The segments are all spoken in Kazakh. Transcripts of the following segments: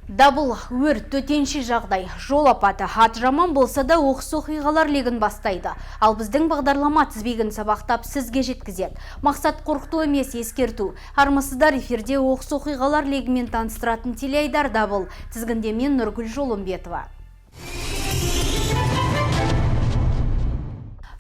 Дабыл, өрт, төтенше жағдай, жол апаты, аты жаман болса да оқыс оқиғалар легін бастайды. Ал біздің бағдарлама тізбегін сабақтап сізге жеткізеді. Мақсат қорқыту емес, ескерту. Армысыздар, эфирде оқыс оқиғалар легімен таныстыратын телеайдар «Дабыл». Тізгінде мен, Нұргүл Жолымбетова.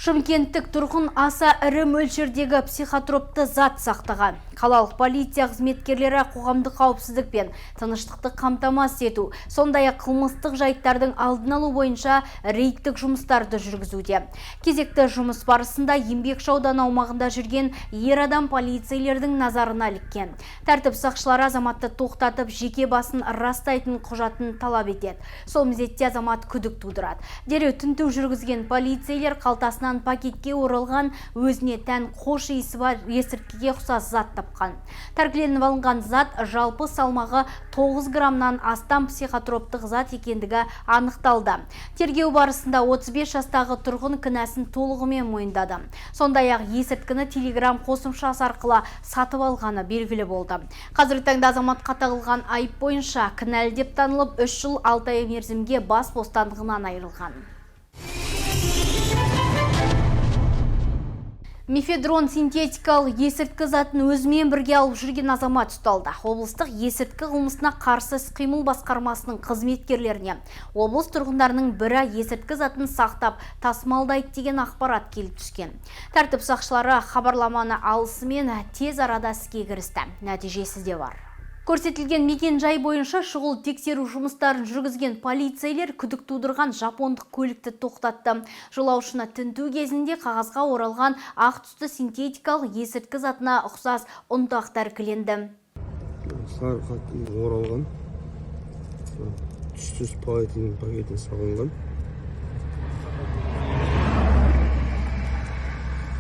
Шымкенттік тұрғын аса ірі мөлшердегі психотропты зат сақтаған. Қалалық полиция қызметкерлері қоғамдық қауіпсіздік пен тыныштықты қамтамасыз ету, сондай-ақ қылмыстық жайттардың алдын алу бойынша рейдтік жұмыстарды жүргізуде. Кезекті жұмыс барысында Еңбекші ауданы аумағында жүрген ер адам полицейлердің назарына іліккен. Тәртіп сақшылары азаматты тоқтатып, жеке басын растайтын құжатын талап етеді. Сол мезетте азамат күдік тудырады. Дереу тінту жүргізген полицейлер қалтасынан пакетке оралған өзіне тән хош иісі бар есірткіге ұқсас зат тапқан. Тәркіленіп алынған зат жалпы салмағы 9 граммнан астам психотроптық зат екендігі анықталды. Тергеу барысында 35 жастағы тұрғын кінәсін толығымен мойындады. Сондай-ақ есірткіні Телеграм қосымшасы арқылы сатып алғаны белгілі болды. Қазіргі таңда азаматқа тағылған айып бойынша кінәлі деп танылып, 3 жыл 6 ай мерзімге бас бостандығынан айырылған. Мефедрон синтетикалық есірткі затын өзімен бірге алып жүрген азамат ұсталды. Облыстық есірткі қылмысына қарсы іс-қимыл басқармасының қызметкерлеріне облыс тұрғындарының бірі есірткі затын сақтап тасымалдайды деген ақпарат келіп түскен. Тәртіп сақшылары хабарламаны алысымен тез арада іске кірісті. Нәтижесі де бар. Көрсетілген мекен жай бойынша шұғыл тексеру жұмыстарын жүргізген полицейлер күдік тудырған жапондық көлікті тоқтатты. Жолаушыны тінту кезінде қағазға оралған ақ түсті синтетикалық есірткі затына ұқсас ұнтақ тәркіленді. Сары хаттың оралған, түссіз полиэтилен пакетіне салынған.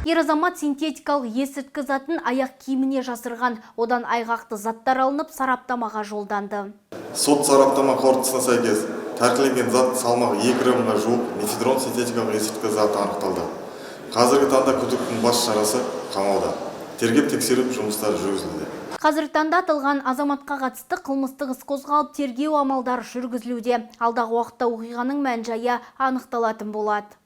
Ер азамат синтетикалық есірткі затын аяқ киіміне жасырған. Одан айғақты заттар алынып, сараптамаға жолданды. Сот сараптама қорытындысына сәйкес, тәркіленген зат салмағы 2 граммға жуық мефедрон синтетикалық есірткі заты анықталды. Қазіргі таңда күдіктінің бас шарасы қамауда. Тергеп тексеру жұмыстары жүргізілуде. Қазіргі таңда аталған азаматқа қатысты қылмыстық іс қозғалып, тергеу амалдары жүргізілуде. Алдағы уақытта оқиғаның мән-жайы анықталатын болады.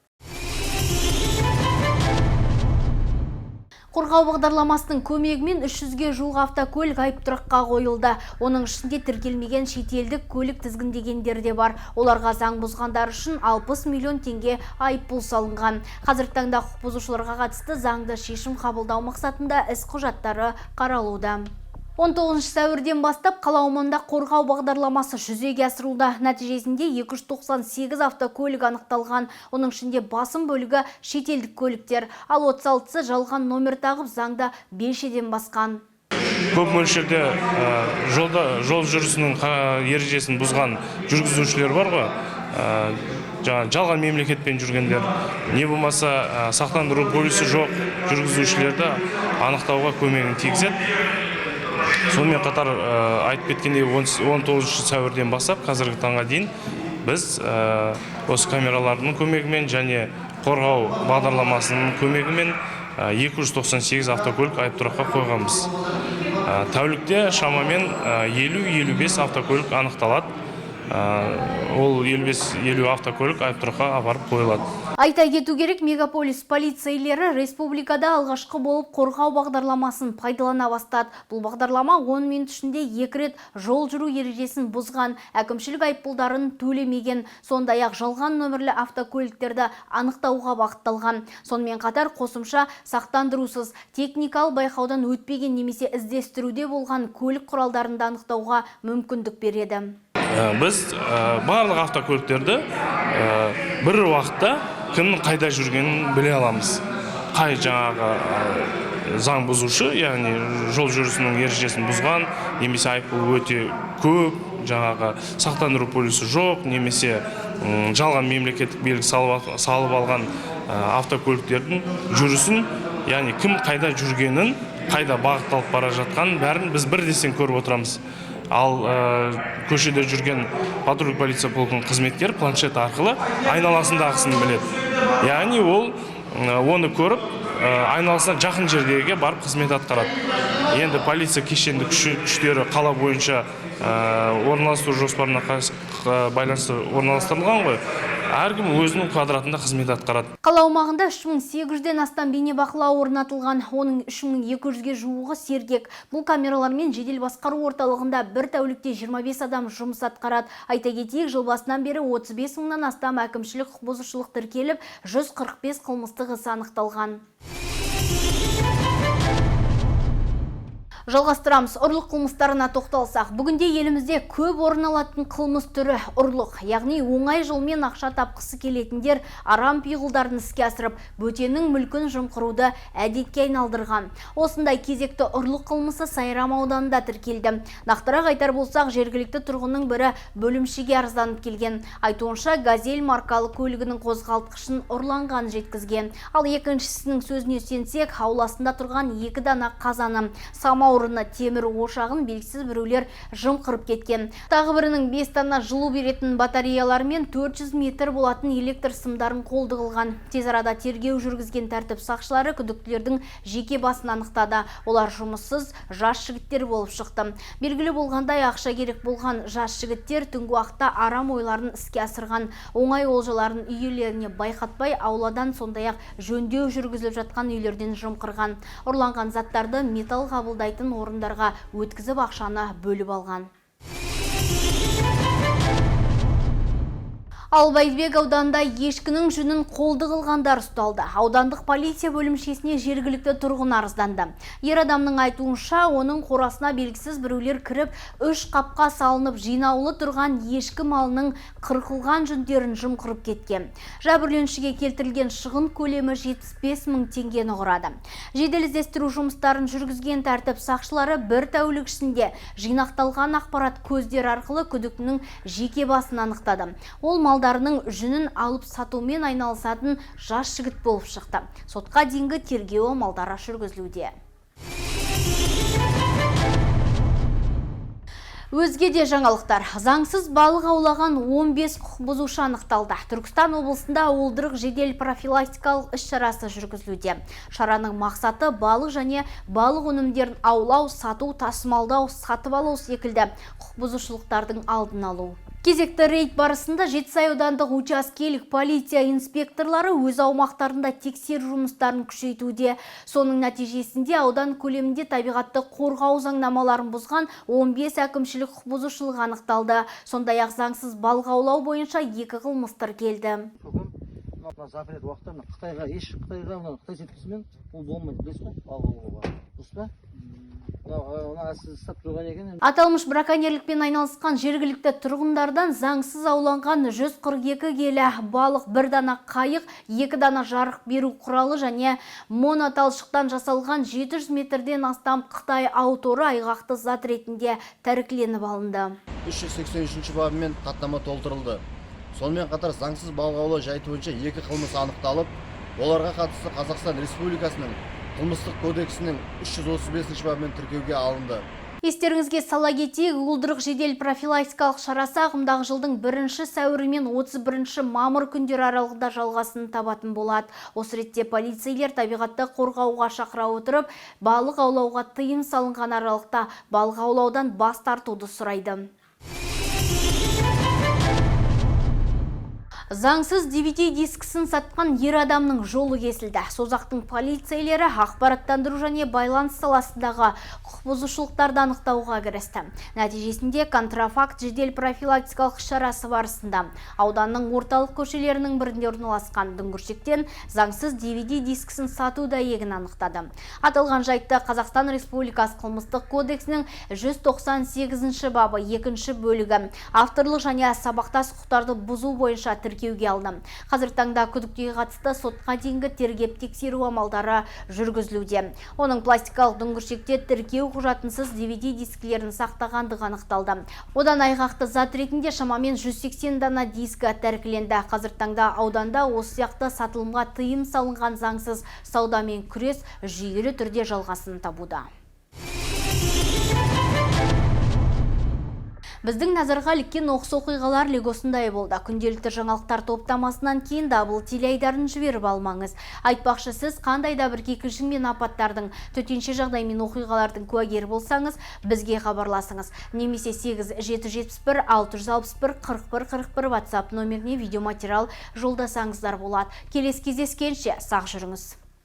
Қорғау бағдарламасының көмегімен 300-ге жуық автокөлік айыптұраққа қойылды. Оның ішінде тіркелмеген шетелдік көлік тізгіндегендер де бар. Оларға заң бұзғандар үшін 60 миллион теңге айыппұл салынған. Қазіргі таңда құқық бұзушыларға қатысты заңды шешім қабылдау мақсатында іс құжаттары қаралуда. 19 сәуірден бастап қала аумағында қорғау бағдарламасы жүзеге асырылуда. Нәтижесінде 298 автокөлік анықталған. Оның ішінде басым бөлігі шетелдік көліктер. Ал 36-сы жалған номер тағып, заңда белшеден басқан. Көп мөлшерде жолда жол жүрісінің ережесін бұзған жүргізушілер бар ғой, жаңа жалған мемлекетпен жүргендер, не болмаса сақтандыру полисі жоқ жүргізушілерді анықтауға көмегін тигізеді. Сонымен қатар, айтып кеткендей, 19 сәуірден бастап қазіргі таңға дейін біз осы камералардың көмегімен және қорғау бағдарламасының көмегімен 298 автокөлік айыптұраққа қойғанбыз. Тәулікте шамамен 50-55 автокөлік анықталады. Ол 55-50 автокөлік айыптұраққа апарып қойылады. Айта кету керек, мегаполис полицейлері республикада алғашқы болып қорғау бағдарламасын пайдалана бастады. Бұл бағдарлама 10 минут ішінде екі рет жол жүру ережесін бұзған, әкімшілік айыппұлдарын төлемеген, сондай-ақ жалған нөмірлі автокөліктерді анықтауға бағытталған. Сонымен қатар қосымша сақтандырусыз, техникалық байқаудан өтпеген немесе іздестіруде болған көлік құралдарын да анықтауға мүмкіндік береді. Біз барлық автокөліктерді бір уақытта кімнің қайда жүргенін біле аламыз. Қай жаңағы заң бұзушы, яғни жол жүрісінің ережесін бұзған, немесе айыппұл өте көп, жаңағы сақтандыру полисі жоқ, немесе жалған мемлекеттік белгі салып алған автокөліктердің жүрісін, яғни кім қайда жүргенін, қайда бағытталып бара жатқанын бәрін біз бірден көріп отырамыз. Ал көшеде жүрген патруль полиция полкінің қызметкері планшет арқылы айналасындағысын біледі. Яғни ол оны көріп, айналасына жақын жердегіге барып қызмет атқарады. Енді полиция кешенді күштері қала бойынша орналастыру жоспарына байланысты орналастырылған ғой. Әркім өзінің квадратында қызмет атқарады. Қала аумағында 3800-ден астам бейнебақылау орнатылған, оның 3200-ге жуығы сергек. Бұл камералармен жедел басқару орталығында бір тәулікте 25 адам жұмыс атқарады. Айта кетейік, жыл басынан бері 35 мыңнан астам әкімшілік құқық бұзушылық тіркеліп, 145 қылмыстық іс анықталған. Жалғастырамыз. Ұрлық қылмыстарына тоқталсақ. Бүгінде елімізде көп орын алатын қылмыс түрі ұрлық. Яғни оңай жолмен ақша тапқысы келетіндер арам пиғылдарын іске асырып, бөтеннің мүлкін жымқыруды әдетке айналдырған. Осындай кезекті ұрлық қылмысы Сайрам ауданында тіркелді. Нақтырақ айтар болсақ, жергілікті тұрғынның бірі бөлімшеге арызданып келген. Айтуынша, «Газель» маркалы көлігінің қозғалтқышын ұрланған жеткізген. Ал екіншісінің сөзіне сенсек, ауласында тұрған екі дана қазаны, самаурыны, темір ошағын белгісіз біреулер жымқырып кеткен. Тағы бірінің 5 дана жылу беретін батареялар мен 400 метр болатын электр сымдарын қолды қылған. Тез арада тергеу жүргізген тәртіп сақшылары күдіктілердің жеке басын анықтады. Олар жұмыссыз жас жігіттер болып шықты. Белгілі болғандай, ақша керек болған жас жігіттер түнгі уақытта арам ойларын іске асырған. Оңай олжаларын үй иелеріне байқатпай, ауладан, сондай-ақ жөндеу жүргізіліп жатқан үйлерден жымқырған. Ұрланған заттарды металл қабылдайтын орындарға өткізіп, ақшаны бөліп алған. Ал Бәйдібек ауданында ешкінің жүнін қолды қылғандар ұсталды. Аудандық полиция бөлімшесіне жергілікті тұрғын арызданды. Ер адамның айтуынша, оның қорасына белгісіз біреулер кіріп, үш қапқа салынып жинаулы тұрған ешкі малының қырқылған жүндерін жымқырып кеткен. Жәбірленушіге келтірілген шығын көлемі 75 мың теңгені құрады. Жедел іздестіру жұмыстарын жүргізген тәртіп сақшылары бір тәулік ішінде жинақталған ақпарат көздері арқылы күдіктінің жеке басын анықтады. Ол малдарының жүнін алып сатумен айналысатын жас жігіт болып шықты. Сотқа дейінгі тергеу амалдары жүргізілуде. Өзге де жаңалықтар. Заңсыз балық аулаған 15 құқық бұзушы анықталды. Түркістан облысында уылдырық жедел профилактикалық іс-шарасы жүргізілуде. Шараның мақсаты балық және балық өнімдерін аулау, сату, тасымалдау, сатып алу секілді құқық бұзушылықтардың алдын алу. Кезекті рейд барысында Жетісай аудандық учаскелік полиция инспекторлары өз аумақтарында тексеру жұмыстарын күшейтуде. Соның нәтижесінде аудан көлемінде табиғатты қорғау заңнамаларын бұзған 15 әкімшілік құқық бұзушылық анықталды. Сондай-ақ заңсыз балық аулау бойынша екі қылмыс тіркелді. Көкем, мына запрет уақытта мына Қытайға, еш Қытайға, мына Қытай сеткісімен ол болмайды, білесіз ғой, балық аулауға, дұрыс па? Мына сіз ұстап тұрған екен. Аталмыш браконьерлікпен айналысқан жергілікті тұрғындардан заңсыз ауланған 142 келі балық, бір дана қайық, екі дана жарық беру құралы және моноталшықтан жасалған 700 метрден астам Қытай ау торы айғақты зат ретінде тәркіленіп алынды. 383 бабымен хаттама толтырылды. Сонымен қатар заңсыз балық аулау жайты бойынша екі қылмыс анықталып, оларға қатысты Қазақстан Республикасының Қылмыстық кодексінің 335 бабымен тіркеуге алынды. Естеріңізге сала кетейік, уылдырық жедел профилактикалық шарасы ағымдағы жылдың 1 сәуірі мен 31 мамыр күндері аралығында жалғасын табатын болады. Осы ретте полицейлер табиғатты қорғауға шақыра отырып, балық аулауға тыйым салынған аралықта балық аулаудан бас тартуды сұрайды. Заңсыз DVD дискісін сатқан ер адамның жолы кесілді. Созақтың полицейлері ақпараттандыру және байланыс саласындағы құқық бұзушылықтарды анықтауға кірісті. Нәтижесінде контрафакт жедел профилактикалық шарасы барысында ауданның орталық көшелерінің бірінде орналасқан дүңгіршектен заңсыз DVD дискісін сату дәйегін анықтады. Аталған жайтты Қазақстан Республикасы Қылмыстық кодексінің 198 бабы екінші бөлігі авторлық және сабақтас құқықтарды бұзу бойынша тіркеуге алды. Қазіргі таңда күдіктіге қатысты сотқа дейінгі тергеп тексеру амалдары жүргізілуде. Оның пластикалық дүңгіршекте тіркеу құжатынсыз DVD дискілерін сақтағандығы анықталды. Одан айғақты зат ретінде шамамен 180 дана дискі тәркіленді. Қазіргі таңда ауданда осы сияқты сатылымға тыйым салынған заңсыз саудамен күрес жүйелі түрде жалғасын табуда. Біздің назарға іліккен оқыс оқиғалар легі осындай болды. Күнделікті жаңалықтар топтамасынан кейін дабыл телеайдарын жіберіп алмаңыз. Айтпақшы, сіз қандай да бір кикілжің мен апаттардың, төтенше жағдай мен оқиғалардың куәгері болсаңыз, бізге хабарласыңыз. Немесе 8 771 661 41 41 WhatsApp номеріне видеоматериал жолдасаңыздар болады. Келесі кездескенше сақ жүріңіз.